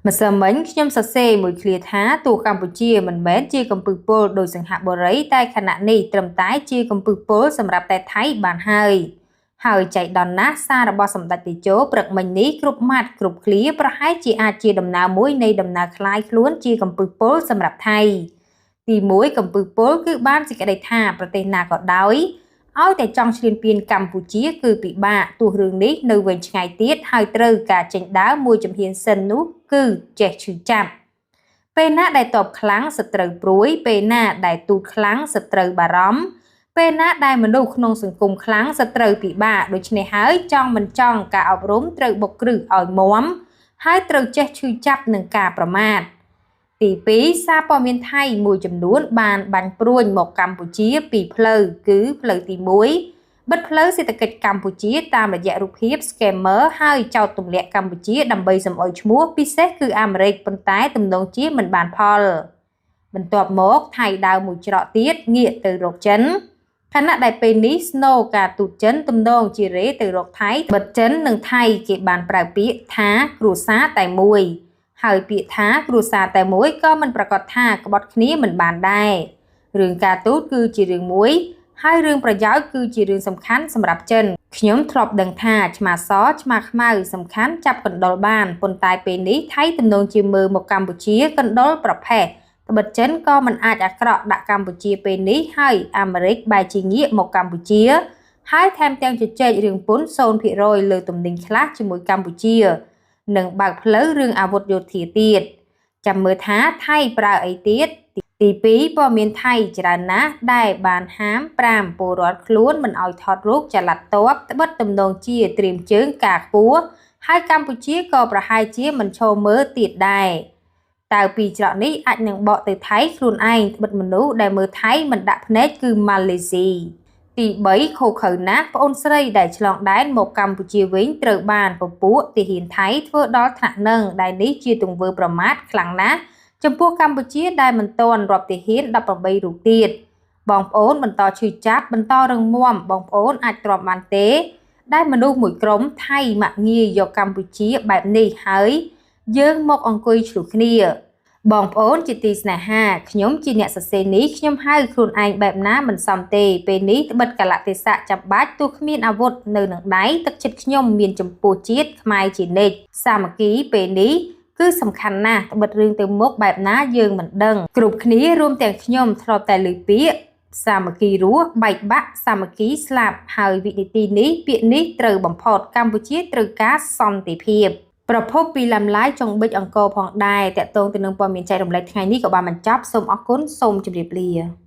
ម្សិលមិញខ្ញុំសរសេរមួយឃ្លាថាទោះកម្ពុជាមិនមែនជាកំពឹសពលដោយសិង្ហបុរីតែខណៈនេះត្រឹមតែជាកំពឹសពលសម្រាប់តែថៃបានហើយហើយចៃដន្យណាស់សាររបស់សម្ដេចតេជោព្រឹកមិញនេះគ្រប់ម៉ាត់គ្រប់ឃ្លាប្រហែលជាអាចជាដំណើរមួយនៃដំណើរក្លាយខ្លួនជាកំពឹសពលសម្រាប់ថៃទី1កំពឹសពលគឺបានសេចក្តីថាប្រទេសណាក៏ដោយឲ្យតែចង់ឈ្លានពានកម្ពុជាគឺពិបាកទោះរឿងនេះនៅវែងឆ្ងាយទៀតហើយត្រូវការចេញដើមមួយជំហានសិននោះគឺចេះឈឺចាប់ពេលណាដែលតបខ្លាំងសត្រូវព្រួយពេលណាដែលទូតខ្លាំងសត្រូវបារម្ភពេលណាដែលមនុស្សក្នុងសង្គមខ្លាំងសត្រូវពិបាកដូច្នេះហើយចង់មិនចង់ការអប់រំត្រូវបុកគ្រឹះឲ្យមាំហើយត្រូវចេះឈឺចាប់នឹងការប្រមាថទី2សារព័ត៌មានថៃមួយចំនួនបានបាញ់ព្រួញមកកម្ពុជាពីផ្លូវគឺផ្លូវទី1បិទផ្លូវសេដ្ឋកិច្ចកម្ពុជាតាមរយៈរូបភាព Scammer ហើយចោទទម្លាក់កម្ពុជាដើម្បីសម្អុយឈ្មោះពិសេសគឺអាមេរិកប៉ុន្តែទំនងជាមិនបានផលបន្ទាប់មកថៃដើរមួយច្រកទៀតងាកទៅរកចិនខណៈដែលពេលនេះស្នូការទូតចិនទំនងជារេទៅរកថៃបិទចិននិងថៃគេបានប្រើពាក្យថាគ្រួសារតែមួយហើយពាក្យថាគ្រួសារតែមួយក៏មិនប្រកាសថាក្បត់គ្នាមិនបានដែររឿងការទូតគឺជារឿងមួយហើយរឿងប្រយោជន៍គឺជារឿងសំខាន់សម្រាប់ចិនខ្ញុំធ្លាប់ដឹងថាឆ្មាសឆ្មាខ្មៅសំខាន់ចាប់កណ្ដុរបានប៉ុន្តែពេលនេះថៃទំនងជាមើលមកកម្ពុជាកណ្ដុរប្រផេះត្បិតចិនក៏មិនអាចអាក្រក់ដាក់កម្ពុជាពេលនេះហើយអាមេរិកបែរជាងាកមកកម្ពុជាហើយថែមទាំងជជែករឿងពន្ធ 0% លើទំនិញខ្លះជាមួយកម្ពុជានិងបើកផ្លូវរឿងអាវុធយោធាទៀតចាំមើលថាថៃប្រើអីទៀតទី2ព័ត៌មានថៃច្រើនណាស់ដែលបានហាម5ពលរដ្ឋខ្លួនមិនឲ្យថតរូបចល័តទ័ពត្បិតទំនងជាត្រៀមជើងការខ្ពស់ហើយកម្ពុជាក៏ប្រហែលជាមិនឈរមើលទៀតដែរតើពីច្រកនេះអាចនឹងបកទៅថៃខ្លួនឯងត្បិតមនុស្សដែលមើលថៃមិនដាក់ភ្នែកគឺម៉ាឡេស៊ីទី3ខូខើណាស់ប្អូនស្រីដែលឆ្លងដែនមកកម្ពុជាវិញត្រូវបានពពួកទាហានថៃធ្វើដល់ថ្នាក់នឹងដែលនេះជាទង្វើប្រមាថខ្លាំងណាស់ចំពោះកម្ពុជាដែលមិនទាន់រាប់ទាហាន18រូបទៀតបងប្អូនបន្តឈឺចាប់បន្តរឹងមាំបងប្អូនអាចទ្រាំបានទេដែលមនុស្សមួយក្រុមថៃម៉ាក់ងាយយកកម្ពុជាបែបនេះហើយយើងមកអង្គុយឆ្លោះគ្នាបងប្អូនជាទីស្នេហាខ្ញុំជាអ្នកសរសេរនេះខ្ញុំហៅខ្លួនឯងបែបណាមិនសមទេពេលនេះត្បិតកលៈទេសៈចាំបាច់ទោះគ្មានអាវុធនៅនឹងដៃទឹកចិត្តខ្ញុំមានចំពោះជាតិខ្មែរជានិច្ចសាមគ្គីពេលនេះគឺសំខាន់ណាស់ត្បិតរឿងទៅមុខបែបណាយើងមិនដឹងគ្រប់គ្នារួមទាំងខ្ញុំធ្លាប់តែឮពាក្យសាមគ្គីរស់បែកបាក់សាមគ្គីស្លាប់ហើយវិនាទីនេះពាក្យនេះត្រូវបំផុតកម្ពុជាត្រូវការសន្តិភាពប្រភពពីឡាំឡាយចុងបិចអង្គរផងដែរតកតងទៅនឹងព័ត៌មានចែករំលែកថ្ងៃនេះក៏បានបញ្ចប់សូមអរគុណសូមជម្រាបលា។